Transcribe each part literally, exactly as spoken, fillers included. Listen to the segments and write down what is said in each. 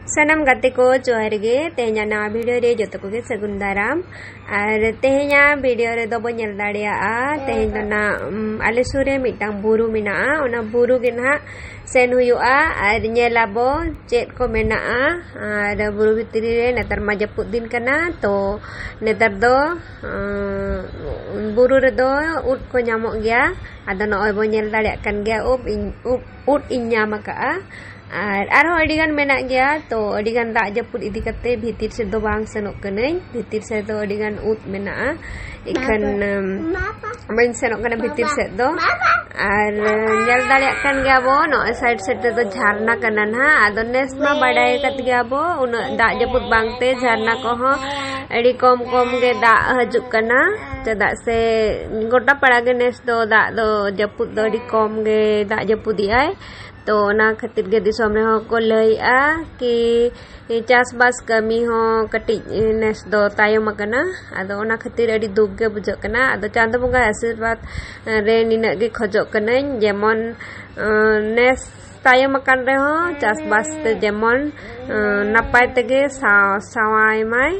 ᱥᱟᱱᱟᱢ ᱜᱟᱛᱮ ᱠᱚ ᱡᱚᱦᱟᱨ ᱜᱮ᱾ ᱛᱮᱦᱮᱧᱟᱜ ᱱᱟᱣᱟ ᱵᱷᱤᱰᱤᱭᱳ ᱨᱮ ᱡᱚᱛᱚ ᱠᱚᱜᱮ ᱥᱟᱹᱜᱩᱱ ᱫᱟᱨᱟᱢ᱾ ᱟᱨ ᱛᱮᱦᱮᱧᱟᱜ ᱵᱷᱤᱰᱤᱭᱳ ᱨᱮᱫᱚ ᱵᱚᱱ ᱧᱮᱞ ᱫᱟᱲᱮᱭᱟᱜᱼᱟ, ᱛᱮᱦᱮᱧ ᱫᱚ ᱱᱟᱜ, ᱩᱢ, ᱟᱞᱮ ᱥᱩᱨ ᱨᱮ ᱢᱤᱫᱴᱟᱝ ᱵᱩᱨᱩ ᱢᱮᱱᱟᱜᱼᱟ᱾ ᱚᱱᱟ ᱵᱩᱨᱩ ᱜᱮ ᱱᱟᱦᱟᱜ ᱥᱮᱱ ᱦᱩᱭᱩᱜᱼᱟ ᱟᱨ ᱧᱮᱞ ᱟᱵᱚ ᱪᱮᱫ ᱠᱚ ᱢᱮᱱᱟᱜᱼᱟ᱾ ᱟᱨ ᱵᱩᱨᱩ ᱵᱷᱤᱛᱨᱤ ᱨᱮ ᱱᱮᱛᱟᱨ ᱢᱟ ᱡᱟᱹᱯᱩᱫ ᱫᱤᱱ ᱠᱟᱱᱟ, ᱛᱚ ᱱᱮᱛᱟᱨ ᱫᱚ, ᱩᱸ, ᱵᱩᱨᱩ ᱨᱮᱫᱚ ᱩᱫ ᱠᱚ ᱧᱟᱢᱚᱜ ᱜᱮᱭᱟ᱾ ᱟᱫᱚ ᱱᱚᱜᱼᱚᱭ ᱵᱚᱱ ᱧᱮᱞ ᱫᱟᱲᱮᱭᱟᱜ ᱠᱟᱱ ᱜᱮᱭᱟ, ᱩᱵ ᱤᱧ, ᱩᱵ, ᱩᱫ ᱤᱧ ᱧᱟᱢ ᱟᱠᱟᱜᱼᱟ᱾ ᱟᱨ ᱟᱨᱦᱚᱸ ᱟᱹᱰᱤᱜᱟᱱ ᱢᱮᱱᱟᱜ ᱜᱮᱭᱟ, ᱛᱚ ᱟᱹᱰᱤᱜᱟᱱ ᱫᱟᱜ ᱡᱟᱹᱯᱩᱫ ᱤᱫᱤ ᱠᱟᱛᱮ ᱵᱷᱤᱛᱤᱨ ᱥᱮᱫ ᱫᱚ ᱵᱟᱝ ᱥᱮᱱᱚᱜ ᱠᱟᱹᱱᱟᱹᱧ᱾ ᱵᱷᱤᱛᱤᱨ ᱥᱮᱫ ᱫᱚ ᱟᱹᱰᱤᱜᱟᱱ ᱩᱫ ᱢᱮᱱᱟᱜᱼᱟ, ᱤᱠᱷᱟᱹᱱ, ᱩᱢ, ᱵᱟᱹᱧ ᱥᱮᱱᱚᱜ ᱠᱟᱱᱟ ᱵᱷᱤᱛᱤᱨ ᱥᱮᱫ ᱫᱚ᱾ ᱟᱨ, ᱧᱮᱞ ᱫᱟᱲᱮᱭᱟᱜ ᱠᱟᱱ ᱜᱮᱭᱟ ᱵᱚ, ᱱᱚᱜᱼᱚᱭ ᱥᱟᱭᱤᱰ ᱥᱟᱭᱤᱰ ᱨᱮᱫᱚ ᱡᱷᱟᱨᱱᱟ ᱠᱟᱱᱟ ᱱᱟᱦᱟᱜ᱾ ᱟᱫᱚ ᱱᱮᱥ ᱢᱟ ᱵᱟᱰᱟᱭ ᱟᱠᱟᱫ ᱜᱮᱭᱟ ᱵᱚ, ᱩᱱᱟᱹᱜ ᱫᱟᱜ ᱡᱟᱹᱯᱩᱫ ᱵᱟᱝᱛᱮ ᱡᱷᱟᱨᱱᱟ ᱠᱚᱦᱚᱸ ᱟᱹᱰᱤ ᱠᱚᱢ ᱠᱚᱢ ᱜᱮ ᱫᱟᱜ ᱦᱤᱡᱩᱜ ᱠᱟᱱᱟ, ᱪᱮᱫᱟᱜ ᱥᱮ ᱜᱚᱴᱟ ᱯᱟᱲᱟ ᱜᱮ ᱱᱮᱥ ᱫᱚ ᱫᱟᱜ ᱫᱚ, ᱡᱟᱹᱯᱩᱫ ᱫᱚ ᱟᱹᱰᱤ ᱠᱚᱢ ᱜᱮ ᱫᱟᱜ ᱡᱟᱹᱯᱩᱫᱮᱜᱼᱟᱭ᱾ ᱛᱚ ᱚᱱᱟ ᱠᱷᱟᱹᱛᱤᱨ ᱜᱮ ᱫᱤᱥᱚᱢ ᱨᱮᱦᱚᱸ ᱠᱚ ᱞᱟᱹᱭᱮᱜᱼᱟ ᱠᱤ ᱪᱟᱥᱵᱟᱥ ᱠᱟᱹᱢᱤ ᱦᱚᱸ ᱠᱟᱹᱴᱤᱡ ᱱᱮᱥ ᱫᱚ ᱛᱟᱭᱚᱢ ᱟᱠᱟᱱᱟ᱾ ᱟᱫᱚ ᱚᱱᱟ ᱠᱷᱟᱹᱛᱤᱨ ᱟᱹᱰᱤ ᱫᱩᱠ ᱜᱮ ᱵᱩᱡᱷᱟᱹᱜ ᱠᱟᱱᱟ᱾ ᱟᱫᱚ ᱪᱟᱸᱫᱚ ᱵᱚᱸᱜᱟ ᱟᱥᱤᱨᱵᱟᱫᱽ ᱨᱮ ᱱᱤᱱᱟᱹᱜ ᱜᱮ ᱠᱷᱚᱡᱚᱜ ᱠᱟᱹᱱᱟᱹᱧ, ᱡᱮᱢᱚᱱ, ᱟᱸ, ᱱᱮᱥ ᱛᱟᱭᱚᱢ ᱟᱠᱟᱱ ᱨᱮᱦᱚᱸ ᱪᱟᱥᱵᱟᱥ ᱛᱮ ᱡᱮᱢᱚᱱ, ᱟᱸ, ᱱᱟᱯᱟᱭ ᱛᱮᱜᱮ ᱥᱟᱶ-, ᱥᱟᱶᱟᱭ ᱢᱟᱭ,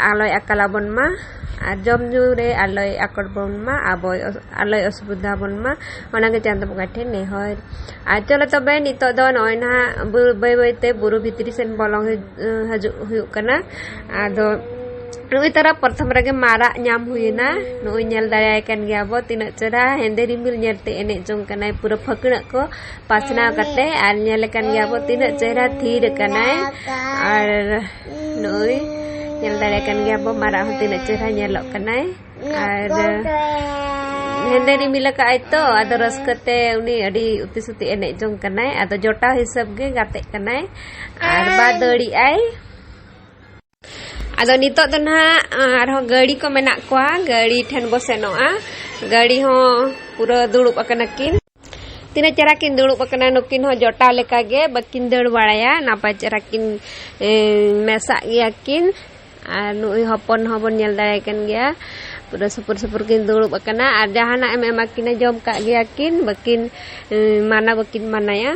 ᱟᱞᱚᱭ ᱟᱠᱟᱞ ᱟᱵᱚᱱ ᱢᱟ, ᱟᱨ ᱡᱚᱢ ᱧᱩ ᱨᱮ ᱟᱞᱚᱭ ᱟᱠᱚᱴ ᱵᱚᱱ ᱢᱟ, ᱟᱵᱚᱭ ᱚᱥ-, ᱟᱞᱚᱭ ᱚᱥᱩᱵᱤᱫᱷᱟ ᱵᱚᱱ ᱢᱟ, ᱚᱱᱟᱜᱮ ᱪᱟᱸᱫᱚ ᱵᱚᱸᱜᱟ ᱴᱷᱮᱱ ᱱᱮᱦᱚᱨ᱾ ᱟᱨ ᱪᱚᱞᱚ ᱛᱚᱵᱮ ᱱᱤᱛᱚᱜ ᱫᱚ ᱱᱚᱜᱼᱚᱭ ᱱᱟᱦᱟᱜ ᱵᱩ-, ᱵᱟᱹᱭ ᱵᱟᱹᱭᱛᱮ ᱵᱩᱨᱩ ᱵᱷᱤᱛᱨᱤ ᱥᱮᱱ ᱵᱚᱞᱚ ᱦᱤᱡ-, ᱦᱤᱡᱩᱜ ᱦᱩᱭᱩᱜ ᱠᱟᱱᱟ᱾ ᱟᱫᱚ ᱱᱩᱜᱼᱩᱭ ᱛᱚᱨᱟ ᱯᱨᱚᱛᱷᱚᱢ ᱨᱮᱜᱮ ᱢᱟᱨᱟᱜ ᱧᱟᱢ ᱦᱩᱭᱮᱱᱟ᱾ ᱱᱩᱜᱼᱩᱭ ᱧᱮᱞ ᱫᱟᱲᱮᱭᱟᱭ ᱠᱟᱱ ᱜᱮᱭᱟ ᱵᱚ, ᱛᱤᱱᱟᱹᱜ ᱪᱮᱦᱨᱟ ᱦᱮᱸᱫᱮ ᱨᱤᱢᱤᱞ ᱧᱮᱞᱛᱮ ᱮᱱᱮᱡ ᱡᱚᱝ ᱠᱟᱱᱟᱭ, ᱯᱩᱨᱟᱹ ᱯᱷᱟᱹᱠᱲᱟᱹᱜ ᱠᱚ ᱯᱟᱥᱱᱟᱣ ᱠᱟᱛᱮ᱾ ᱟᱨ ᱧᱮᱞ ᱠᱟᱱ ᱜᱮᱭᱟ ᱵᱚ ᱛᱤᱱᱟᱹᱜ ᱪᱮᱦᱨᱟ ᱛᱷᱤᱨ ᱟᱠᱟᱱᱟᱭ᱾ ᱟᱨ ᱱᱩᱜᱼᱩᱭ ᱧᱮᱞ ᱫᱟᱲᱮᱭᱟᱜ ᱠᱟᱱ ᱜᱮᱭᱟ ᱵᱚ, ᱢᱟᱨᱟᱜ ᱦᱚᱸ ᱛᱤᱱᱟᱹᱜ ᱪᱮᱦᱨᱟ ᱧᱮᱞᱚᱜ ᱠᱟᱱᱟᱭ᱾ ᱟᱨ ᱦᱮᱸᱫᱮ ᱨᱤᱢᱤᱞ ᱟᱠᱟᱫ ᱟᱭ ᱛᱚ, ᱟᱫᱚ ᱨᱟᱹᱥᱠᱟᱹ ᱛᱮ ᱩᱱᱤ ᱟᱹᱰᱤ ᱩᱛᱤ ᱥᱩᱛᱤ ᱮᱱᱮᱡ ᱡᱚᱝ ᱠᱟᱱᱟᱭ᱾ ᱟᱫᱚ ᱡᱚᱴᱟᱣ ᱦᱤᱥᱟᱹᱵ ᱜᱮ ᱜᱟᱛᱮᱜ ᱠᱟᱱᱟᱭ ᱟᱨ ᱵᱟᱫᱟᱹᱲᱤᱜ ᱟᱭ᱾ ᱟᱫᱚ ᱱᱤᱛᱚᱜ ᱫᱚ ᱱᱟᱦᱟᱜ ᱟᱨᱦᱚᱸ ᱜᱟᱹᱲᱤ ᱠᱚ ᱢᱮᱱᱟᱜ ᱠᱚᱣᱟ, ᱜᱟᱹᱲᱤ ᱴᱷᱮᱱ ᱵᱚ ᱥᱮᱱᱚᱜᱼᱟ᱾ ᱜᱟᱹᱲᱤ ᱦᱚᱸ ᱯᱩᱨᱟᱹ ᱫᱩᱲᱩᱵ ᱟᱠᱟᱱᱟ ᱠᱤᱱ᱾ ᱛᱤᱱᱟᱹᱜ ᱪᱮᱦᱨᱟ ᱠᱤᱱ ᱫᱩᱲᱩᱵ ᱟᱠᱟᱱᱟ, ᱱᱩᱠᱤᱱ ᱦᱚᱸ ᱡᱚᱴᱟᱣ ᱞᱮᱠᱟ ᱜᱮ ᱵᱟᱹᱠᱤᱱ ᱫᱟᱹᱲ ᱵᱟᱲᱟᱭᱟ, ᱱᱟᱯᱟᱭ ᱪᱮᱦᱨᱟ ᱠᱤᱱ, ᱮ, ᱢᱮᱥᱟᱜ ᱜᱮᱭᱟ ᱠᱤᱱ᱾ ᱟᱨ ᱱᱩᱜᱼᱩᱭ ᱦᱚᱯᱚᱱ ᱦᱚᱸᱵᱚᱱ ᱧᱮᱞ ᱫᱟᱲᱮᱭᱟᱭ ᱠᱟᱱ ᱜᱮᱭᱟ, ᱯᱩᱨᱟᱹ ᱥᱩᱯᱩᱨ ᱥᱩᱯᱩᱨ ᱠᱤᱱ ᱫᱩᱲᱩᱵ ᱟᱠᱟᱱᱟ᱾ ᱟᱨ ᱡᱟᱦᱟᱱᱟᱜ ᱮᱢ ᱮᱢᱟ ᱠᱤᱱᱟ, ᱡᱚᱢ ᱠᱟᱜ ᱜᱮᱭᱟ ᱠᱤᱱ, ᱵᱟᱹᱠᱤᱱ, ᱮ, ᱢᱟᱱᱟ ᱵᱟᱹᱠᱤᱱ ᱢᱟᱱᱟᱭᱟ᱾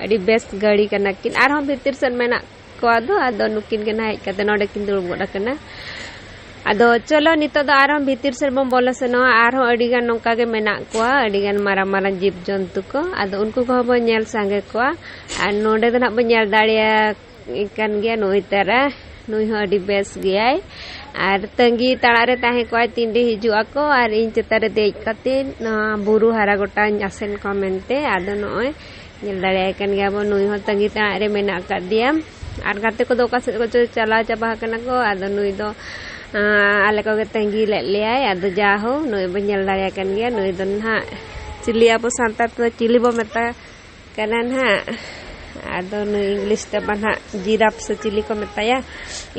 ᱟᱹᱰᱤ ᱵᱮᱥ ᱜᱟᱹᱲᱤ ᱠᱟᱱᱟ ᱠᱤᱱ᱾ ᱟᱨᱦᱚᱸ ᱵᱷᱤᱛᱤᱨ ᱥᱮᱫ ᱢᱮᱱᱟᱜ ᱠᱚᱣᱟ ᱫᱚ, ᱟᱫᱚ ᱱᱩᱠᱤᱱ ᱜᱮ ᱱᱟᱦᱟᱜ ᱦᱮᱡ ᱠᱟᱛᱮ ᱱᱚᱰᱮ ᱠᱤᱱ ᱫᱩᱲᱩᱵ ᱜᱚᱫ ᱟᱠᱟᱱᱟ᱾ ᱟᱫᱚ ᱪᱚᱞᱚ, ᱱᱤᱛᱚᱜ ᱫᱚ ᱟᱨᱦᱚᱸ ᱵᱷᱤᱛᱤᱨ ᱥᱮᱫ ᱵᱚᱱ ᱵᱚᱞᱚ ᱥᱮᱱᱚᱜᱼᱟ᱾ ᱟᱨᱦᱚᱸ ᱟᱹᱰᱤ ᱜᱟᱱ ᱱᱚᱝᱠᱟ ᱜᱮ ᱢᱮᱱᱟᱜ ᱠᱚᱣᱟ, ᱟᱹᱰᱤ ᱜᱟᱱ ᱢᱟᱨᱟᱝ ᱢᱟᱨᱟᱝ ᱡᱤᱵᱽ ᱡᱚᱱᱛᱩ ᱠᱚ, ᱟᱫᱚ ᱩᱱᱠᱩ ᱠᱚᱦᱚᱸ ᱵᱚᱱ ᱧᱮᱞ ᱥᱟᱸᱜᱮ ᱠᱚᱣᱟ᱾ ᱟᱨ ᱱᱚᱰᱮ ᱫᱚ ᱱᱟᱦᱟᱜ ᱵᱚᱱ ᱧᱮᱞ ᱫᱟᱲᱮᱭᱟᱭ ᱠᱟᱱ ᱜᱮᱭᱟ ᱱᱩᱭ ᱛᱟᱨᱟ, ᱱᱩᱭ ᱦᱚᱸ ᱟᱹᱰᱤ ᱵᱮᱥ ᱜᱮᱭᱟᱭ᱾ ᱟᱨ ᱛᱟᱺᱜᱤ ᱛᱟᱲᱟᱜ ᱨᱮ ᱛᱟᱦᱮᱸ ᱠᱚᱜᱼᱟᱭ, ᱛᱤᱱ ᱨᱮ ᱦᱤᱡᱩᱜ ᱟᱠᱚ ᱟᱨ ᱤᱧ ᱪᱮᱛᱟᱱ ᱨᱮ ᱫᱮᱡ ᱠᱟᱛᱮ ᱱᱚᱣᱟ ᱵᱩᱨᱩ ᱦᱟᱨᱟ ᱜᱚᱴᱟᱧ ᱟᱥᱮᱱ ᱠᱚᱣᱟ ᱢᱮᱱᱛᱮ᱾ ᱟᱫᱚ ᱱᱚᱜᱼᱚᱭ ᱧᱮᱞ ᱫᱟᱲᱮᱭᱟᱭ ᱠᱟᱱ ᱜᱮᱭᱟ ᱵᱚᱱ, ᱱᱩᱭ ᱦᱚᱸ ᱛᱟᱺᱜᱤ ᱛᱟᱲᱟᱜ ᱨᱮ ᱢᱮᱱᱟᱜ ᱟᱠᱟᱫ ᱫᱮᱭᱟ᱾ ᱟᱨ ᱜᱟᱛᱮ ᱠᱚᱫᱚ ᱚᱠᱟ ᱥᱮᱫ ᱠᱚᱪᱚ ᱪᱟᱞᱟᱣ ᱪᱟᱵᱟ ᱟᱠᱟᱱᱟ ᱠᱚ᱾ ᱟᱫᱚ ᱱᱩᱭ ᱫᱚ, ᱟᱸ, ᱟᱞᱮ ᱠᱚᱜᱮ ᱛᱟᱺᱜᱤ ᱞᱮᱫ ᱞᱮᱭᱟᱭ᱾ ᱟᱫᱚ ᱡᱟ ᱦᱳ, ᱱᱩᱭ ᱵᱚᱱ ᱧᱮᱞ ᱫᱟᱲᱮᱭᱟᱭ ᱠᱟᱱ ᱜᱮᱭᱟ᱾ ᱱᱩᱭ ᱫᱚ ᱱᱟᱦᱟᱜ ᱪᱤᱞᱤ, ᱟᱵᱚ ᱥᱟᱱᱛᱟᱲ ᱛᱮᱫᱚ ᱪᱤᱞᱤ ᱵᱚ ᱢᱮᱛᱟ ᱠᱟᱱᱟ ᱱᱟᱦᱟᱜ? ᱟᱫᱚ ᱱᱩᱭ ᱤᱝᱞᱤᱥ ᱛᱮ ᱢᱟ ᱱᱟᱦᱟᱜ ᱡᱤᱨᱟᱯ ᱥᱮ ᱪᱤᱞᱤ ᱠᱚ ᱢᱮᱛᱟᱭᱟ,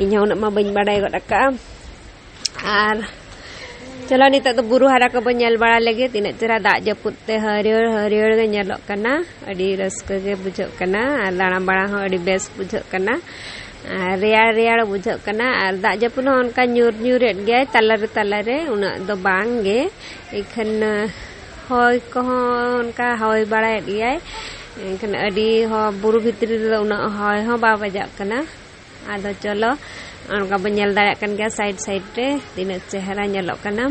ᱤᱧ ᱦᱚᱸ ᱩᱱᱟᱹᱜ ᱢᱟ ᱵᱟᱹᱧ ᱵᱟᱲᱟᱭ ᱜᱚᱫ ᱟᱠᱟᱜᱼᱟ᱾ ᱟᱨ ᱪᱚᱞᱚ, ᱱᱤᱛᱚᱜ ᱫᱚ ᱵᱩᱨᱩ ᱦᱟᱨᱟ ᱠᱚᱵᱚᱱ ᱧᱮᱞ ᱵᱟᱲᱟ ᱞᱮᱜᱮ, ᱛᱤᱱᱟᱹᱜ ᱪᱮᱦᱨᱟ ᱫᱟᱜ ᱡᱟᱹᱯᱩᱫ ᱛᱮ ᱦᱟᱹᱨᱭᱟᱹᱲ ᱦᱟᱹᱨᱭᱟᱹᱲ ᱜᱮ ᱧᱮᱞᱚᱜ ᱠᱟᱱᱟ᱾ ᱟᱹᱰᱤ ᱨᱟᱹᱥᱠᱟᱹ ᱜᱮ ᱵᱩᱡᱷᱟᱹᱜ ᱠᱟᱱᱟ ᱟᱨ ᱫᱟᱬᱟ ᱵᱟᱲᱟ ᱦᱚᱸ ᱟᱹᱰᱤ ᱵᱮᱥ ᱵᱩᱡᱷᱟᱹᱜ ᱠᱟᱱᱟ᱾ ᱟᱨ ᱨᱮᱭᱟᱲ ᱨᱮᱭᱟᱲ ᱵᱩᱡᱷᱟᱹᱜ ᱠᱟᱱᱟ᱾ ᱟᱨ ᱫᱟᱜ ᱡᱟᱹᱯᱩᱫ ᱦᱚᱸ ᱚᱱᱠᱟ ᱧᱩᱨ ᱧᱩᱨᱮᱫ ᱜᱮᱭᱟᱭ ᱛᱟᱞᱟᱨᱮ ᱛᱟᱞᱟᱨᱮ, ᱩᱱᱟᱹᱜ ᱫᱚ ᱵᱟᱝ ᱜᱮ᱾ ᱤᱠᱷᱟᱹᱱ ᱦᱚᱭ ᱠᱚᱦᱚᱸ ᱚᱱᱠᱟ ᱦᱚᱭ ᱵᱟᱲᱟᱭᱮᱫ ᱜᱮᱭᱟᱭ, ᱮᱱᱠᱷᱟᱱ ᱟᱹᱰᱤ ᱦᱚᱸ, ᱵᱩᱨᱩ ᱵᱷᱤᱛᱨᱤ ᱨᱮᱫᱚ ᱩᱱᱟᱹᱜ ᱦᱚᱭ ᱦᱚᱸ ᱵᱟᱭ ᱵᱟᱡᱟᱜ ᱠᱟᱱᱟ᱾ ᱟᱫᱚ ᱪᱚᱞᱚ, ᱚᱱᱠᱟ ᱵᱚᱱ ᱧᱮᱞ ᱫᱟᱲᱮᱭᱟᱜ ᱠᱟᱱ ᱜᱮᱭᱟ ᱥᱟᱭᱤᱰ ᱥᱟᱭᱤᱰ ᱨᱮ ᱛᱤᱱᱟᱹᱜ ᱪᱮᱦᱨᱟ ᱧᱮᱞᱚᱜ ᱠᱟᱱᱟ᱾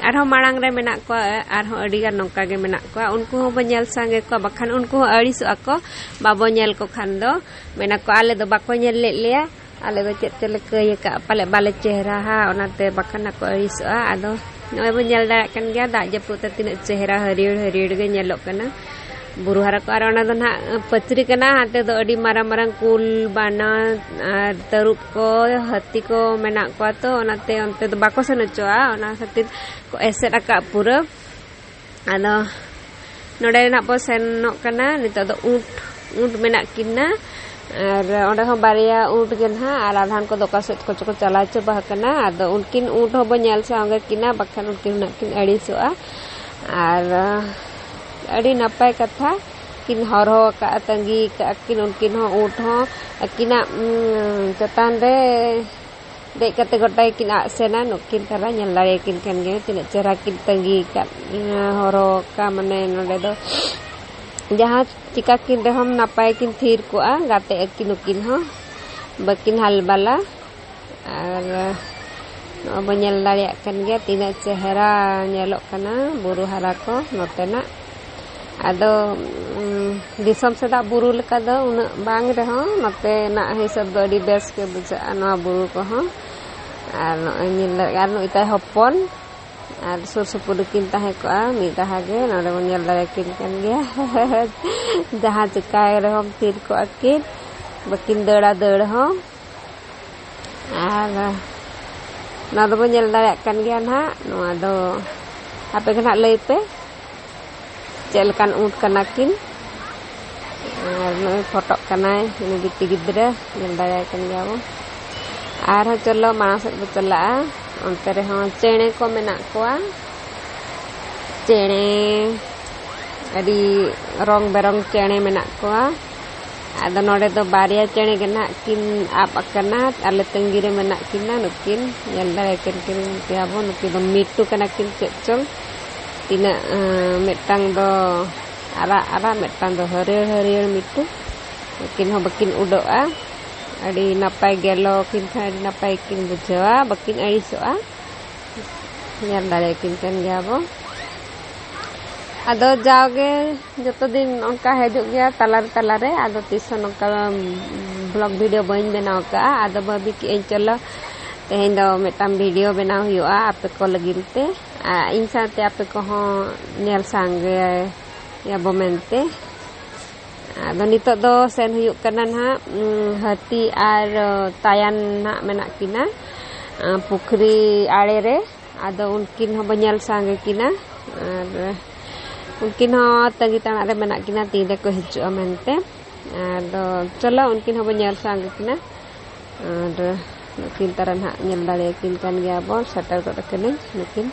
ᱟᱨᱦᱚᱸ ᱢᱟᱲᱟᱝ ᱨᱮ ᱢᱮᱱᱟᱜ ᱠᱚᱣᱟ, ᱟᱨᱦᱚᱸ ᱟᱹᱰᱤ ᱜᱟᱱ ᱱᱚᱝᱠᱟ ᱜᱮ ᱢᱮᱱᱟᱜ ᱠᱚᱣᱟ᱾ ᱩᱱᱠᱩ ᱦᱚᱸ ᱵᱚᱱ ᱧᱮᱞ ᱥᱟᱸᱜᱮ ᱠᱚᱣᱟ, ᱵᱟᱠᱷᱟᱱ ᱩᱱᱠᱩ ᱦᱚᱸ ᱟᱹᱲᱤᱥᱚᱜᱼᱟ ᱠᱚ, ᱵᱟᱵᱚ ᱧᱮᱞ ᱠᱚ ᱠᱷᱟᱱ ᱫᱚ᱾ ᱢᱮᱱᱟ ᱠᱚ, "ᱟᱞᱮ ᱫᱚ ᱵᱟᱠᱚ ᱧᱮᱞ ᱞᱮᱫ ᱞᱮᱭᱟ, ᱟᱞᱮ ᱫᱚ ᱪᱮᱫ ᱪᱚᱞᱮ ᱠᱟᱹᱭ ᱟᱠᱟᱫ, ᱯᱟᱞᱮ ᱵᱟᱞᱮ ᱪᱮᱦᱨᱟ ᱦᱟ", ᱚᱱᱟᱛᱮ ᱵᱟᱠᱷᱟᱱ ᱦᱚᱸᱠᱚ ᱟᱹᱲᱤᱥᱚᱜᱼᱟ᱾ ᱟᱫᱚ ᱱᱚᱜᱼᱚᱭ ᱵᱚᱱ ᱧᱮᱞ ᱫᱟᱲᱮᱭᱟᱜ ᱠᱟᱱ ᱜᱮᱭᱟ, ᱫᱟᱜ ᱡᱟᱹᱯᱩᱫ ᱛᱮ ᱛᱤᱱᱟᱹᱜ ᱪᱮᱦᱨᱟ ᱦᱟᱹᱨᱭᱟᱹᱲ ᱦᱟᱹᱨᱭᱟᱹᱲ ᱜᱮ ᱧᱮᱞᱚᱜ ᱠᱟᱱᱟ ᱵᱩᱨᱩ ᱦᱟᱨᱟ ᱠᱚ᱾ ᱟᱨ ᱚᱱᱟ ᱫᱚ ᱱᱟᱦᱟᱜ ᱯᱟᱹᱪᱨᱤ ᱠᱟᱱᱟ, ᱦᱟᱱᱛᱮ ᱫᱚ ᱟᱹᱰᱤ ᱢᱟᱨᱟᱝ ᱢᱟᱨᱟᱝ ᱠᱩᱞ, ᱵᱟᱱᱟ ᱟᱨ ᱛᱟᱹᱨᱩᱵ ᱠᱚ, ᱦᱟᱹᱛᱤ ᱠᱚ ᱢᱮᱱᱟᱜ ᱠᱚᱣᱟ, ᱛᱚ ᱚᱱᱟᱛᱮ ᱚᱱᱛᱮ ᱫᱚ ᱵᱟᱠᱚ ᱥᱮᱱ ᱦᱚᱪᱚᱣᱟᱜᱼᱟ, ᱚᱱᱟ ᱠᱷᱟᱹᱛᱤᱨ ᱠᱚ ᱮᱥᱮᱫ ᱟᱠᱟᱫ ᱯᱩᱨᱟᱹ᱾ ᱟᱫᱚ ᱱᱚᱰᱮ ᱱᱟᱜ ᱵᱚ ᱥᱮᱱᱚᱜ ᱠᱟᱱᱟ᱾ ᱱᱤᱛᱚᱜ ᱫᱚ ᱩᱸᱴ, ᱩᱸᱴ ᱢᱮᱱᱟᱜ ᱠᱤᱱᱟ᱾ ᱟᱨ ᱚᱸᱰᱮ ᱦᱚᱸ ᱵᱟᱨᱭᱟ ᱩᱸᱴ ᱜᱮ ᱱᱟᱦᱟᱜ, ᱟᱨ ᱟᱫᱷᱟᱱ ᱠᱚᱫᱚ ᱚᱠᱟ ᱥᱮᱫ ᱠᱚᱪᱚ ᱠᱚ ᱪᱟᱞᱟᱣ ᱪᱟᱵᱟ ᱟᱠᱟᱱᱟ᱾ ᱟᱫᱚ ᱩᱱᱠᱤᱱ ᱩᱸᱴ ᱦᱚᱸ ᱵᱚ ᱧᱮᱞ ᱥᱟᱶᱜᱮ ᱠᱤᱱᱟ, ᱵᱟᱠᱷᱟᱱ ᱩᱱᱠᱤᱱ ᱦᱩᱱᱟᱹᱜ ᱠᱤᱱ ᱟᱹᱲᱤᱥᱚᱜᱼᱟ᱾ ᱟᱨ ᱟᱹᱰᱤ ᱱᱟᱯᱟᱭ ᱠᱟᱛᱷᱟ, ᱠᱤᱱ ᱦᱚᱨᱦᱚ ᱟᱠᱟᱫᱼᱟ, ᱛᱟᱺᱜᱤ ᱟᱠᱟᱫᱼᱟ ᱠᱤᱱ ᱩᱱᱠᱤᱱ ᱦᱚᱸ ᱩᱸᱴ ᱦᱚᱸ᱾ ᱟᱹᱠᱤᱱᱟᱜ, ᱩᱸ, ᱪᱮᱛᱟᱱ ᱨᱮ ᱫᱮᱡ ᱠᱟᱛᱮ ᱜᱚᱴᱟ ᱜᱮᱠᱤᱱ ᱟᱫ ᱥᱮᱱᱟ᱾ ᱱᱩᱠᱤᱱ ᱛᱟᱨᱟ ᱧᱮᱞ ᱫᱟᱲᱮᱭᱟᱠᱤᱱ ᱠᱟᱱ ᱜᱮᱭᱟ, ᱛᱤᱱᱟᱹᱜ ᱪᱮᱦᱨᱟ ᱠᱤᱱ ᱛᱟᱺᱜᱤ ᱟᱠᱟᱫ, ᱦᱚᱨᱦᱚ ᱟᱠᱟᱫ, ᱢᱟᱱᱮ ᱱᱚᱰᱮ ᱫᱚ ᱡᱟᱦᱟᱸ ᱪᱤᱠᱟ ᱠᱤᱱ ᱨᱮᱦᱚᱸᱢ ᱱᱟᱯᱟᱭ ᱠᱤᱱ ᱛᱷᱤᱨ ᱠᱚᱜᱼᱟ, ᱜᱟᱛᱮ ᱟᱹᱠᱤᱱ ᱱᱩᱠᱤᱱ ᱦᱚᱸ᱾ ᱵᱟᱹᱠᱤᱱ ᱦᱟᱞᱵᱟᱞᱟ᱾ ᱟᱨ ᱱᱚᱜᱼᱚᱭ ᱵᱚᱱ ᱧᱮᱞ ᱫᱟᱲᱮᱭᱟᱜ ᱠᱟᱱ ᱜᱮᱭᱟ ᱛᱤᱱᱟᱹᱜ ᱪᱮᱦᱨᱟ ᱧᱮᱞᱚᱜ ᱠᱟᱱᱟ ᱵᱩᱨᱩ ᱦᱟᱨᱟ ᱠᱚ ᱱᱚᱛᱮᱱᱟᱜ᱾ ᱟᱫᱚ ᱩᱸ, ᱫᱤᱥᱚᱢ ᱥᱮᱫᱟᱜ ᱵᱩᱨᱩ ᱞᱮᱠᱟ ᱫᱚ ᱩᱱᱟᱹᱜ ᱵᱟᱝ ᱨᱮᱦᱚᱸ ᱱᱚᱛᱮᱱᱟᱜ ᱦᱤᱥᱟᱹᱵ ᱫᱚ ᱟᱹᱰᱤ ᱵᱮᱥ ᱜᱮ ᱵᱩᱡᱷᱟᱹᱜᱼᱟ ᱱᱚᱣᱟ ᱵᱩᱨᱩ ᱠᱚᱦᱚᱸ᱾ ᱟᱨ ᱱᱚᱜᱼᱚᱭ ᱧᱮᱞ ᱫᱟᱲᱮᱭᱟᱜ ᱟᱨ ᱱᱩᱭ ᱛᱟᱭ ᱦᱚᱯᱚᱱ ᱟᱨ ᱥᱩᱨ ᱥᱩᱯᱩᱨ ᱨᱮᱠᱤᱱ ᱛᱟᱦᱮᱸ ᱠᱚᱜᱼᱟ ᱢᱤᱫ ᱨᱟᱦᱟ ᱜᱮ᱾ ᱱᱚᱰᱮ ᱵᱚᱱ ᱧᱮᱞ ᱫᱟᱲᱮᱭᱟᱠᱤᱱ ᱠᱟᱱ ᱜᱮᱭᱟ᱾ ᱡᱟᱦᱟᱸ ᱪᱤᱠᱟᱹᱭ ᱨᱮᱦᱚᱸ ᱛᱷᱤᱨ ᱠᱚᱜᱼᱟ ᱠᱤᱱ, ᱵᱟᱹᱠᱤᱱ ᱫᱟᱹᱲᱟ ᱫᱟᱹᱲ ᱦᱚᱸ᱾ ᱟᱨ ᱱᱚᱣᱟ ᱫᱚᱵᱚᱱ ᱧᱮᱞ ᱫᱟᱲᱮᱭᱟᱜ ᱠᱟᱱ ᱜᱮᱭᱟ ᱱᱟᱦᱟᱜ᱾ ᱱᱚᱣᱟ ᱫᱚ ᱟᱯᱮ ᱜᱮ ᱱᱟᱦᱟᱜ ᱞᱟᱹᱭ ᱯᱮ ᱪᱮᱫ ᱞᱮᱠᱟᱱ ᱩᱸᱴ ᱠᱟᱱᱟ ᱠᱤᱱ᱾ ᱟᱨ ᱱᱩᱭ ᱯᱷᱳᱴᱳᱜ ᱠᱟᱱᱟᱭ ᱩᱱᱤ ᱵᱤᱴᱤ ᱜᱤᱫᱽᱨᱟᱹ, ᱧᱮᱞ ᱫᱟᱲᱮᱭᱟᱭ ᱠᱟᱱ ᱜᱮᱭᱟ ᱵᱚᱱ᱾ ᱟᱨᱦᱚᱸ ᱪᱚᱞᱚ ᱢᱟᱲᱟᱝ ᱥᱮᱫ ᱵᱚ ᱪᱟᱞᱟᱜᱼᱟ᱾ ᱚᱱᱛᱮ ᱨᱮᱦᱚᱸ ᱪᱮᱬᱮ ᱠᱚ ᱢᱮᱱᱟᱜ ᱠᱚᱣᱟ᱾ ᱪᱮᱬᱮ, ᱟᱹᱰᱤ ᱨᱚᱝ ᱵᱮᱨᱚᱝ ᱪᱮᱬᱮ ᱢᱮᱱᱟᱜ ᱠᱚᱣᱟ᱾ ᱟᱫᱚ ᱱᱚᱰᱮ ᱫᱚ ᱵᱟᱨᱭᱟ ᱪᱮᱬᱮ ᱜᱮ ᱱᱟᱦᱟᱜ ᱠᱤᱱ ᱟᱵ ᱟᱠᱟᱱᱟ, ᱟᱞᱮ ᱛᱟᱺᱜᱤ ᱨᱮ ᱢᱮᱱᱟᱜ ᱠᱤᱱᱟ᱾ ᱱᱩᱠᱤᱱ ᱧᱮᱞ ᱫᱟᱲᱮ ᱠᱤᱱ ᱠᱤᱱ ᱜᱮᱭᱟ ᱵᱚᱱ, ᱱᱩᱠᱤᱱ ᱫᱚ ᱢᱤᱴᱩ ᱠᱟᱱᱟ ᱠᱤᱱ ᱪᱮᱫ ᱪᱚᱝ᱾ ᱛᱤᱱᱟᱹᱜ, ᱟᱸ, ᱢᱤᱫᱴᱟᱝ ᱫᱚ ᱟᱨᱟᱜ ᱟᱨᱟᱜ, ᱢᱤᱫᱴᱟᱝ ᱫᱚ ᱦᱟᱹᱨᱭᱟᱹᱲ ᱦᱟᱹᱨᱭᱟᱹᱲ ᱢᱤᱴᱩ᱾ ᱱᱩᱠᱤᱱ ᱦᱚᱸ ᱵᱟᱹᱠᱤᱱ ᱩᱰᱟᱹᱜᱼᱟ᱾ ᱟᱹᱰᱤ ᱱᱟᱯᱟᱭ ᱜᱮᱞᱚ ᱠᱤᱱ ᱠᱷᱟᱱ ᱟᱹᱰᱤ ᱱᱟᱯᱟᱭ ᱠᱤᱱ ᱵᱩᱡᱷᱟᱹᱣᱟ, ᱵᱟᱹᱠᱤᱱ ᱟᱹᱲᱤᱥᱚᱜᱼᱟ᱾ ᱧᱮᱞ ᱫᱟᱲᱮᱭᱟᱠᱤᱱ ᱠᱟᱱ ᱜᱮᱭᱟ ᱵᱚ᱾ ᱟᱫᱚ ᱡᱟᱣᱜᱮ ᱡᱚᱛᱚ ᱫᱤᱱ ᱚᱱᱠᱟ ᱦᱤᱡᱩᱜ ᱜᱮᱭᱟ ᱛᱟᱞᱟᱨᱮ ᱛᱟᱞᱟᱨᱮ, ᱟᱫᱚ ᱛᱤᱥ ᱦᱚᱸ ᱱᱚᱝᱠᱟ ᱵᱞᱚᱜ ᱵᱷᱤᱰᱤᱭᱳ ᱵᱟᱹᱧ ᱵᱮᱱᱟᱣ ᱠᱟᱜᱼᱟ᱾ ᱟᱫᱚ ᱵᱷᱟᱹᱵᱤ ᱠᱮᱜᱼᱟᱹᱧ ᱪᱚᱞᱚ ᱛᱮᱦᱮᱧ ᱫᱚ ᱢᱤᱫᱴᱟᱝ ᱵᱷᱤᱰᱤᱭᱳ ᱵᱮᱱᱟᱣ ᱦᱩᱭᱩᱜᱼᱟ ᱟᱯᱮ ᱠᱚ ᱞᱟᱹᱜᱤᱫ ᱛᱮ, ᱟᱨ ᱤᱧ ᱥᱟᱶᱛᱮ ᱟᱯᱮ ᱠᱚᱦᱚᱸ ᱧᱮᱞ ᱥᱟᱸᱜᱮ ᱭᱟᱵᱚ ᱢᱮᱱᱛᱮ᱾ ᱟᱫᱚ ᱱᱤᱛᱚᱜ ᱫᱚ ᱥᱮᱱ ᱦᱩᱭᱩᱜ ᱠᱟᱱᱟ ᱱᱟᱦᱟᱜ, ᱩᱸ, ᱦᱟᱹᱛᱤ ᱟᱨ, ᱚ, ᱛᱟᱭᱟᱱ ᱱᱟᱦᱟᱜ ᱢᱮᱱᱟᱜ ᱠᱤᱱᱟ, ᱟ, ᱯᱩᱠᱷᱨᱤ ᱟᱲᱮ ᱨᱮ᱾ ᱟᱫᱚ ᱩᱱᱠᱤᱱ ᱦᱚᱸᱵᱚ ᱧᱮᱞ ᱥᱟᱸᱜᱮ ᱠᱤᱱᱟ᱾ ᱟᱨ ᱩᱱᱠᱤᱱ ᱦᱚᱸ ᱛᱟᱺᱜᱤ ᱛᱟᱲᱟᱜ ᱨᱮ ᱢᱮᱱᱟᱜ ᱠᱤᱱᱟ ᱛᱤᱱ ᱨᱮᱠᱚ ᱦᱤᱡᱩᱜᱼᱟ ᱢᱮᱱᱛᱮ᱾ ᱟᱫᱚ ᱪᱚᱞᱚ ᱩᱱᱠᱤᱱ ᱦᱚᱸᱵᱚ ᱧᱮᱞ ᱥᱟᱸᱜᱮ ᱠᱤᱱᱟ᱾ ᱟᱨ ᱱᱩᱠᱤᱱ ᱛᱟᱨᱟ ᱱᱟᱦᱟᱜ ᱧᱮᱞ ᱫᱟᱲᱮᱭᱟᱠᱤᱱ ᱠᱟᱱ ᱜᱮᱭᱟ ᱵᱚᱱ, ᱥᱮᱴᱮᱨ ᱜᱚᱫ ᱟᱠᱟᱱᱟᱹᱧ᱾ ᱱᱩᱠᱤᱱ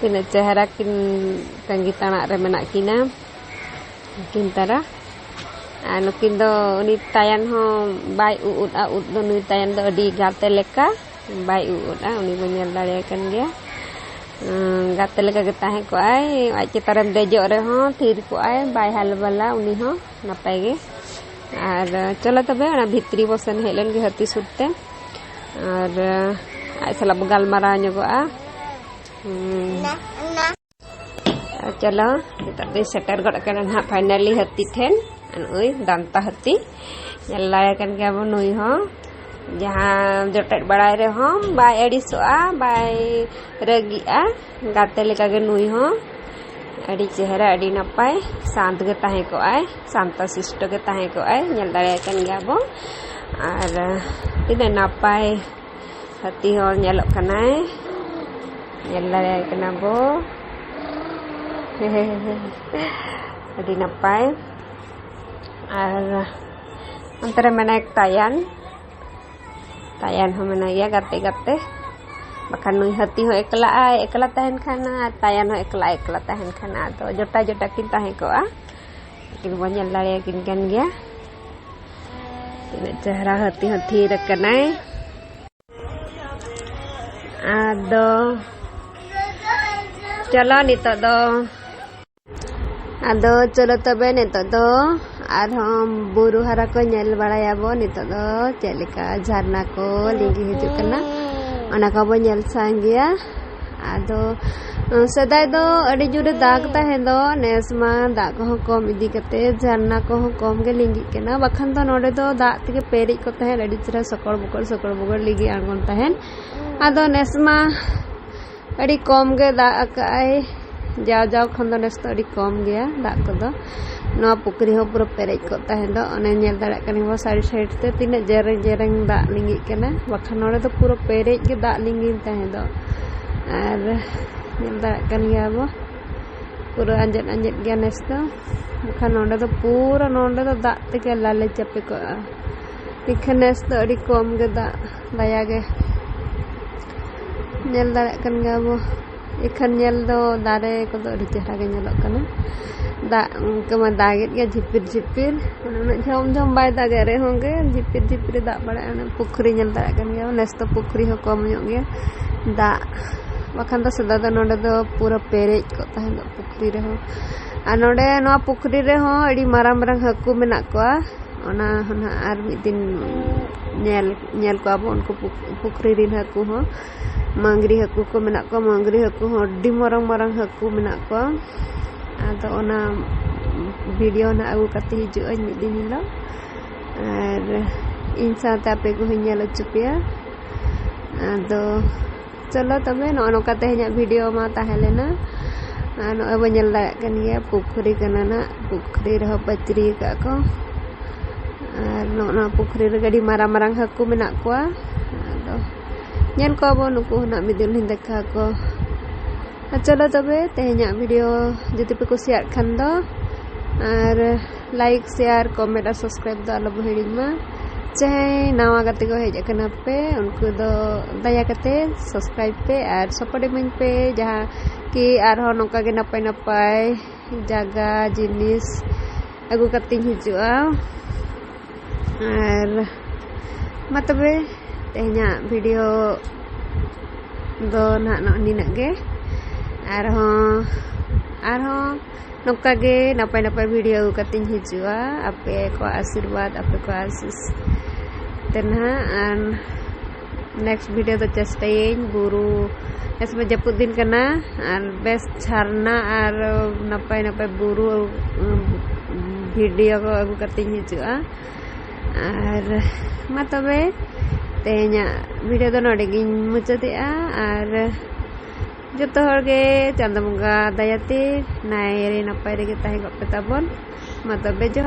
ᱛᱤᱱᱟᱹᱜ ᱪᱮᱦᱨᱟ ᱠᱤᱱ ᱛᱟᱺᱜᱤ ᱛᱟᱲᱟᱜ ᱨᱮ ᱢᱮᱱᱟᱜ ᱠᱤᱱᱟ᱾ ᱱᱩᱠᱤᱱ ᱛᱟᱨᱟ᱾ ᱟᱨ ᱱᱩᱠᱤᱱ ᱫᱚ ᱩᱱᱤ ᱛᱟᱭᱟᱱ ᱦᱚᱸ ᱵᱟᱭ ᱩᱵ ᱩᱫᱼᱟ, ᱩᱵ ᱫᱚ ᱱᱩᱭ ᱛᱟᱭᱟᱱ ᱫᱚ ᱟᱹᱰᱤ ᱜᱟᱛᱮ ᱞᱮᱠᱟ ᱵᱟᱭ ᱩᱵ ᱩᱫᱼᱟ, ᱩᱱᱤ ᱵᱚᱱ ᱧᱮᱞ ᱫᱟᱲᱮᱭᱟᱭ ᱠᱟᱱ ᱜᱮᱭᱟ᱾ ᱩᱸ, ᱜᱟᱛᱮ ᱞᱮᱠᱟ ᱜᱮ ᱛᱟᱦᱮᱸ ᱠᱚᱜᱼᱟᱭ, ᱟᱡ ᱪᱮᱛᱟᱱ ᱨᱮᱢ ᱫᱮᱡᱚᱜ ᱨᱮᱦᱚᱸ ᱛᱷᱤᱨ ᱠᱚᱜᱼᱟᱭ, ᱵᱟᱭ ᱦᱟᱞᱵᱟᱞᱟ ᱩᱱᱤ ᱦᱚᱸ ᱱᱟᱯᱟᱭ ᱜᱮ᱾ ᱟᱨ ᱪᱚᱞᱚ ᱛᱚᱵᱮ, ᱚᱱᱟ ᱵᱷᱤᱛᱨᱤ ᱵᱚ ᱥᱮᱱ ᱦᱮᱡ ᱞᱮᱱ ᱜᱮ ᱦᱟᱹᱛᱤ ᱥᱩᱨ ᱛᱮ, ᱟᱨ ᱟᱡ ᱥᱟᱞᱟᱜ ᱵᱚ ᱜᱟᱞᱢᱟᱨᱟᱣ ᱧᱚᱜᱚᱜᱼᱟ᱾ ᱦᱩᱸ᱾ ᱟᱨ ᱪᱚᱞᱚ, ᱱᱤᱛᱚᱜ ᱫᱚᱧ ᱥᱮᱴᱮᱨ ᱜᱚᱫ ᱟᱠᱟᱱᱟ ᱱᱟᱦᱟᱜ finally ᱦᱟᱹᱛᱤ ᱴᱷᱮᱱ᱾ ᱱᱩᱭ ᱫᱟᱱᱛᱟ ᱦᱟᱹᱛᱤ, ᱧᱮᱞ ᱫᱟᱲᱮ ᱠᱟᱱ ᱜᱮᱭᱟ ᱵᱚ ᱱᱩᱭ ᱦᱚᱸ᱾ ᱡᱟᱦᱟᱸ ᱡᱚᱴᱮᱫ ᱵᱟᱲᱟᱭ ᱨᱮᱦᱚᱸ ᱵᱟᱭ ᱟᱹᱲᱤᱥᱚᱜᱼᱟ, ᱵᱟᱭ ᱨᱟᱹᱜᱤᱜᱼᱟ᱾ ᱜᱟᱛᱮ ᱞᱮᱠᱟᱜᱮ ᱱᱩᱭ ᱦᱚᱸ ᱟᱹᱰᱤ ᱪᱮᱦᱨᱟ, ᱟᱹᱰᱤ ᱱᱟᱯᱟᱭ, ᱥᱟᱱᱛ ᱜᱮ ᱛᱟᱦᱮᱸ ᱠᱚᱜᱼᱟᱭ, ᱥᱟᱱᱛᱚ ᱥᱤᱥᱴᱚ ᱜᱮ ᱛᱟᱦᱮᱸ ᱠᱚᱜᱼᱟᱭ᱾ ᱧᱮᱞ ᱫᱟᱲᱮᱭᱟᱭ ᱠᱟᱱ ᱜᱮᱭᱟ ᱵᱚ᱾ ᱟᱨ ᱛᱤᱱᱟᱹᱜ ᱱᱟᱯᱟᱭ ᱦᱟᱹᱛᱤ ᱦᱚᱸ ᱧᱮᱞᱚᱜ ᱠᱟᱱᱟᱭ, ᱧᱮᱞ ᱫᱟᱲᱮᱭᱟᱭ ᱠᱟᱱᱟ ᱵᱚ᱾ ᱟᱹᱰᱤ ᱱᱟᱯᱟᱭ᱾ ᱟᱨ ᱚᱱᱛᱮ ᱨᱮ ᱢᱮᱱᱟᱭ ᱛᱟᱭᱟᱱ, ᱛᱟᱭᱟᱱ ᱦᱚᱸ ᱢᱮᱱᱟᱭ ᱜᱮᱭᱟ ᱜᱟᱛᱮ ᱜᱟᱛᱮ᱾ ᱵᱟᱠᱷᱟᱱ ᱱᱩᱭ ᱦᱟᱹᱛᱤ ᱦᱚᱸ ᱮᱠᱞᱟᱜ ᱟᱭ, ᱮᱠᱞᱟ ᱛᱟᱦᱮᱱ ᱠᱷᱟᱱ, ᱟᱨ ᱛᱟᱭᱟᱱ ᱦᱚᱸ ᱮᱠᱞᱟ ᱮᱠᱞᱟ ᱛᱟᱦᱮᱱ ᱠᱷᱟᱱ, ᱟᱫᱚ ᱡᱚᱴᱟ ᱡᱚᱴᱟ ᱠᱤᱱ ᱛᱟᱦᱮᱸ ᱠᱚᱜᱼᱟ᱾ ᱩᱱᱠᱤᱱ ᱵᱚᱱ ᱧᱮᱞ ᱫᱟᱲᱮᱭᱟᱠᱤᱱ ᱠᱟᱱ ᱜᱮᱭᱟ, ᱛᱤᱱᱟᱹᱜ ᱪᱮᱦᱨᱟ ᱦᱟᱹᱛᱤ ᱦᱚᱸ ᱛᱷᱤᱨ ᱟᱠᱟᱱᱟᱭ᱾ ᱟᱫᱚ ᱪᱚᱞᱚ ᱱᱤᱛᱚᱜ ᱫᱚ, ᱟᱫᱚ ᱪᱚᱞᱚ ᱛᱚᱵᱮ ᱱᱤᱛᱚᱜ ᱫᱚ ᱟᱨᱦᱚᱸ ᱵᱩᱨᱩ ᱦᱟᱨᱟ ᱠᱚ ᱧᱮᱞ ᱵᱟᱲᱟᱭᱟᱵᱚ᱾ ᱱᱤᱛᱚᱜ ᱫᱚ ᱪᱮᱫ ᱞᱮᱠᱟ ᱡᱷᱟᱨᱱᱟ ᱠᱚ ᱞᱤᱸᱜᱤ ᱦᱤᱡᱩᱜ ᱠᱟᱱᱟ, ᱚᱱᱟ ᱠᱚᱵᱚ ᱧᱮᱞ ᱥᱟᱸᱜᱮᱭᱟ᱾ ᱟᱫᱚ ᱥᱮᱫᱟᱭ ᱫᱚ ᱟᱹᱰᱤ ᱡᱳᱨᱮ ᱫᱟᱜᱽ ᱛᱟᱦᱮᱸ ᱫᱚ, ᱱᱮᱥ ᱢᱟ ᱫᱟᱜ ᱠᱚᱦᱚᱸ ᱠᱚᱢ ᱤᱫᱤ ᱠᱟᱛᱮ ᱡᱷᱟᱨᱱᱟ ᱠᱚᱦᱚᱸ ᱠᱚᱢ ᱜᱮ ᱞᱤᱸᱜᱤᱜ ᱠᱟᱱᱟ, ᱵᱟᱠᱷᱟᱱ ᱫᱚ ᱱᱚᱰᱮ ᱫᱚ ᱫᱟᱜ ᱛᱮᱜᱮ ᱯᱮᱨᱮᱡ ᱠᱚ ᱛᱟᱦᱮᱸᱫ, ᱟᱹᱰᱤ ᱪᱮᱦᱨᱟ ᱥᱚᱠᱚᱲ ᱵᱚᱠᱚᱲ ᱥᱚᱠᱚᱲ ᱵᱚᱠᱚᱲ ᱞᱤᱸᱜᱤ ᱟᱬᱜᱚᱱ ᱛᱟᱦᱮᱸᱫ᱾ ᱟᱫᱚ ᱱᱮᱥ ᱢᱟ ᱟᱹᱰᱤ ᱠᱚᱢ ᱜᱮ ᱫᱟᱜ ᱟᱠᱟᱜᱼᱟᱭ, ᱡᱟᱣ ᱡᱟᱣ ᱠᱷᱚᱱ ᱫᱚ ᱱᱮᱥ ᱫᱚ ᱟᱹᱰᱤ ᱠᱚᱢ ᱜᱮᱭᱟ ᱫᱟᱜ ᱠᱚᱫᱚ᱾ ᱱᱚᱣᱟ ᱯᱩᱠᱷᱨᱤ ᱦᱚᱸ ᱯᱩᱨᱟᱹ ᱯᱮᱨᱮᱡ ᱠᱚᱜ ᱛᱟᱦᱮᱸ ᱫᱚ, ᱚᱱᱮ ᱧᱮᱞ ᱫᱟᱲᱮᱭᱟᱜ ᱠᱟᱱ ᱜᱮᱭᱟ ᱵᱚ side side ᱛᱮ ᱛᱤᱱᱟᱹᱜ ᱡᱮᱨᱮᱝ ᱡᱮᱨᱮᱝ ᱫᱟᱜ ᱞᱤᱸᱜᱤᱜ ᱠᱟᱱᱟ, ᱵᱟᱠᱷᱟᱱ ᱱᱚᱰᱮ ᱫᱚ ᱯᱩᱨᱟᱹ ᱯᱮᱨᱮᱡ ᱜᱮ ᱫᱟᱜ ᱞᱤᱸᱜᱤᱱ ᱛᱟᱦᱮᱸ ᱫᱚ᱾ ᱟᱨ ᱧᱮᱞ ᱫᱟᱲᱮᱭᱟᱜ ᱠᱟᱱ ᱜᱮᱭᱟ ᱵᱚ, ᱯᱩᱨᱟᱹ ᱟᱸᱡᱮᱫ ᱟᱸᱡᱮᱫ ᱜᱮᱭᱟ ᱱᱮᱥ ᱫᱚ᱾ ᱵᱟᱠᱷᱟᱱ ᱱᱚᱰᱮ ᱫᱚ ᱯᱩᱨᱟᱹ, ᱱᱚᱰᱮ ᱫᱚ ᱫᱟᱜ ᱛᱮᱜᱮ ᱞᱟᱞᱮ ᱪᱟᱯᱮ ᱠᱚᱜᱼᱟ᱾ ᱤᱠᱷᱟᱹᱱ ᱱᱮᱥ ᱫᱚ ᱟᱹᱰᱤ ᱠᱚᱢ ᱜᱮ ᱫᱟᱜ, ᱫᱟᱭᱟ ᱜᱮ᱾ ᱧᱮᱞ ᱫᱟᱲᱮᱭᱟᱜ ᱠᱟᱱ ᱜᱮᱭᱟ ᱵᱚ, ᱤᱠᱷᱟᱹᱱ ᱧᱮᱞ ᱫᱚ ᱫᱟᱨᱮ ᱠᱚᱫᱚ ᱟᱹᱰᱤ ᱪᱮᱦᱨᱟ ᱜᱮ ᱧᱮᱞᱚᱜ ᱠᱟᱱᱟ᱾ ᱫᱟᱜ ᱚᱱᱠᱟ ᱢᱟ ᱫᱟᱜᱮᱫ ᱜᱮᱭᱟ ᱡᱷᱤᱯᱤᱨ ᱡᱷᱤᱯᱤᱨ, ᱢᱟᱱᱮ ᱩᱱᱟᱹᱜ ᱡᱷᱚᱢ ᱡᱷᱚᱢ ᱵᱟᱭ ᱫᱟᱜᱮᱫ ᱨᱮᱦᱚᱸ ᱜᱮ ᱡᱷᱤᱯᱤᱨ ᱡᱷᱤᱯᱤᱨ ᱮ ᱫᱟᱜ ᱵᱟᱲᱟᱭᱟ᱾ ᱚᱱᱮ ᱯᱩᱠᱷᱨᱤ ᱧᱮᱞ ᱫᱟᱲᱮᱭᱟᱜ ᱠᱟᱱ ᱜᱮᱭᱟ, ᱱᱮᱥ ᱫᱚ ᱯᱩᱠᱷᱨᱤ ᱦᱚᱸ ᱠᱚᱢ ᱧᱚᱜ ᱜᱮᱭᱟ ᱫᱟᱜ, ᱵᱟᱠᱷᱟᱱ ᱫᱚ ᱥᱮᱫᱟᱭ ᱫᱚ ᱱᱚᱰᱮ ᱫᱚ ᱯᱩᱨᱟᱹ ᱯᱮᱨᱮᱡ ᱠᱚᱜ ᱛᱟᱦᱮᱸᱫ ᱯᱩᱠᱷᱨᱤ ᱨᱮᱦᱚᱸ᱾ ᱟᱨ ᱱᱚᱰᱮ ᱱᱚᱣᱟ ᱯᱩᱠᱷᱨᱤ ᱨᱮᱦᱚᱸ ᱟᱹᱰᱤ ᱢᱟᱨᱟᱝ ᱢᱟᱨᱟᱝ ᱦᱟᱹᱠᱩ ᱢᱮᱱᱟᱜ ᱠᱚᱣᱟ᱾ ᱚᱱᱟ ᱦᱚᱸ ᱱᱟᱦᱟᱜ ᱟᱨ ᱢᱤᱫ ᱫᱤᱱ ᱧᱮᱞ, ᱧᱮᱞ ᱠᱚᱣᱟ ᱵᱚᱱ ᱩᱱᱠᱩ ᱯᱩᱠ-, ᱯᱩᱠᱷᱨᱤ ᱨᱮᱱ ᱦᱟᱹᱠᱩ ᱦᱚᱸ᱾ ᱢᱟᱝᱜᱽᱨᱤ ᱦᱟᱹᱠᱩ ᱠᱚ ᱢᱮᱱᱟᱜ ᱠᱚᱣᱟ, ᱢᱟᱝᱜᱽᱨᱤ ᱦᱟᱹᱠᱩ ᱦᱚᱸ ᱟᱹᱰᱤ ᱢᱟᱨᱟᱝ ᱢᱟᱨᱟᱝ ᱦᱟᱹᱠᱩ ᱢᱮᱱᱟᱜ ᱠᱚᱣᱟ᱾ ᱟᱫᱚ ᱚᱱᱟ video ᱱᱟᱦᱟᱜ ᱟᱹᱜᱩ ᱠᱟᱛᱮ ᱦᱤᱡᱩᱜ ᱟᱹᱧ ᱢᱤᱫ ᱫᱤᱱ ᱦᱤᱞᱳᱜ, ᱟᱨ ᱤᱧ ᱥᱟᱶᱛᱮ ᱟᱯᱮ ᱠᱚᱦᱚᱸᱧ ᱧᱮᱞ ᱦᱚᱪᱚ ᱯᱮᱭᱟ᱾ ᱟᱫᱚ ᱪᱚᱞᱚ ᱛᱚᱵᱮ, ᱱᱚᱜᱼᱚ ᱱᱚᱝᱠᱟ ᱛᱮᱦᱮᱧᱟᱜ video ᱢᱟ ᱛᱟᱦᱮᱸ ᱞᱮᱱᱟ᱾ ᱟᱨ ᱱᱚᱜᱼᱚᱭ ᱵᱚᱱ ᱧᱮᱞ ᱫᱟᱲᱮᱭᱟᱜ ᱠᱟᱱ ᱜᱮᱭᱟ, ᱯᱩᱠᱷᱨᱤ ᱠᱟᱱᱟ ᱱᱟᱜ, ᱯᱩᱠᱷᱨᱤ ᱨᱮᱦᱚᱸ ᱯᱟᱹᱪᱨᱤ ᱟᱠᱟᱫ ᱠᱚ᱾ ᱟᱨ ᱱᱚᱜᱼᱚ ᱱᱚᱣᱟ ᱯᱩᱠᱷᱨᱤ ᱨᱮ ᱟᱹᱰᱤ ᱢᱟᱨᱟᱝ ᱢᱟᱨᱟᱝ ᱦᱟᱹᱠᱩ ᱢᱮᱱᱟᱜ ᱠᱚᱣᱟ᱾ ᱟᱫᱚ ᱧᱮᱞ ᱠᱚᱣᱟ ᱵᱚᱱ, ᱱᱩᱠᱩ ᱦᱚᱸ ᱱᱟᱜ ᱢᱤᱫ ᱫᱤᱱ ᱞᱤᱧ ᱫᱮᱠᱷᱟᱣ ᱠᱚᱣᱟ᱾ ᱟᱨ ᱪᱚᱞᱚ ᱛᱚᱵᱮ, ᱛᱮᱦᱮᱧᱟᱜ video ᱡᱩᱫᱤ ᱯᱮ ᱠᱩᱥᱤᱭᱟᱜ ᱠᱷᱟᱱ ᱫᱚ, ᱟᱨ like, share, comment ᱟᱨ subscribe ᱫᱚ ᱟᱞᱚ ᱵᱚ ᱦᱤᱲᱤᱧ ᱢᱟ᱾ ᱡᱟᱦᱟᱸᱭ ᱱᱟᱣᱟ ᱜᱟᱛᱮ ᱠᱚ ᱦᱮᱡ ᱟᱠᱟᱱᱟ ᱯᱮ, ᱩᱱᱠᱩ ᱫᱚ ᱫᱟᱭᱟ ᱠᱟᱛᱮ subscribe ᱯᱮ ᱟᱨ support ᱤᱢᱟᱹᱧ ᱯᱮ, ᱡᱟᱦᱟᱸ ᱠᱤ ᱟᱨᱦᱚᱸ ᱱᱚᱝᱠᱟ ᱜᱮ ᱱᱟᱯᱟᱭ ᱱᱟᱯᱟᱭ ᱡᱟᱭᱜᱟ ᱡᱤᱱᱤᱥ ᱟᱹᱜᱩ ᱠᱟᱛᱮᱧ ᱦᱤᱡᱩᱜᱼᱟ᱾ ᱟᱨ ᱢᱟ ᱛᱚᱵᱮ, ᱛᱮᱦᱮᱧᱟᱜ video ᱫᱚ ᱱᱟᱦᱟᱜ ᱱᱚᱜᱼᱚ ᱱᱤᱱᱟᱹᱜ ᱜᱮ᱾ ᱟᱨᱦᱚᱸ, ᱟᱨᱦᱚᱸ ᱱᱚᱝᱠᱟ ᱜᱮ ᱱᱟᱯᱟᱭ ᱱᱟᱯᱟᱭ video ᱟᱹᱜᱩ ᱠᱟᱛᱮᱧ ᱦᱤᱡᱩᱜᱼᱟ᱾ ᱟᱯᱮ ᱠᱚᱣᱟᱜ ᱟᱥᱤᱨᱵᱟᱫᱽ, ᱟᱯᱮ ᱠᱚᱣᱟᱜ ᱟᱥᱤᱥ ᱛᱮ ᱱᱟᱦᱟᱜ᱾ ᱟᱨ next video ᱫᱚ ᱪᱮᱥᱴᱟᱭᱟᱹᱧ ᱵᱩᱨᱩ, ᱱᱮᱥ ᱢᱟ ᱡᱟᱹᱯᱩᱫ ᱫᱤᱱ ᱠᱟᱱᱟ, ᱟᱨ ᱵᱮᱥ ᱡᱷᱟᱨᱱᱟ ᱟᱨ ᱱᱟᱯᱟᱭ ᱱᱟᱯᱟᱭ ᱵᱩᱨᱩ, ᱩᱸ, video ᱠᱚ ᱟᱹᱜᱩ ᱠᱟᱛᱮᱧ ᱦᱤᱡᱩᱜᱼᱟ᱾ ᱟᱨ ᱢᱟ ᱛᱚᱵᱮ, ᱛᱮᱦᱮᱧᱟᱜ video ᱫᱚ ᱱᱚᱰᱮ ᱜᱤᱧ ᱢᱩᱪᱟᱹᱫᱮᱜᱼᱟ᱾ ᱟᱨ ᱡᱚᱛᱚ ᱦᱚᱲ ᱜᱮ ᱪᱟᱸᱫᱚ ᱵᱚᱸᱜᱟ ᱫᱟᱭᱟᱛᱮ ᱱᱟᱭ ᱨᱮ ᱱᱟᱯᱟᱭ ᱨᱮᱜᱮ ᱛᱟᱦᱮᱸ ᱠᱚᱜ ᱯᱮ ᱛᱟᱵᱚᱱ᱾ ᱢᱟ ᱛᱚᱵᱮ, ᱡᱚᱦᱟᱨ᱾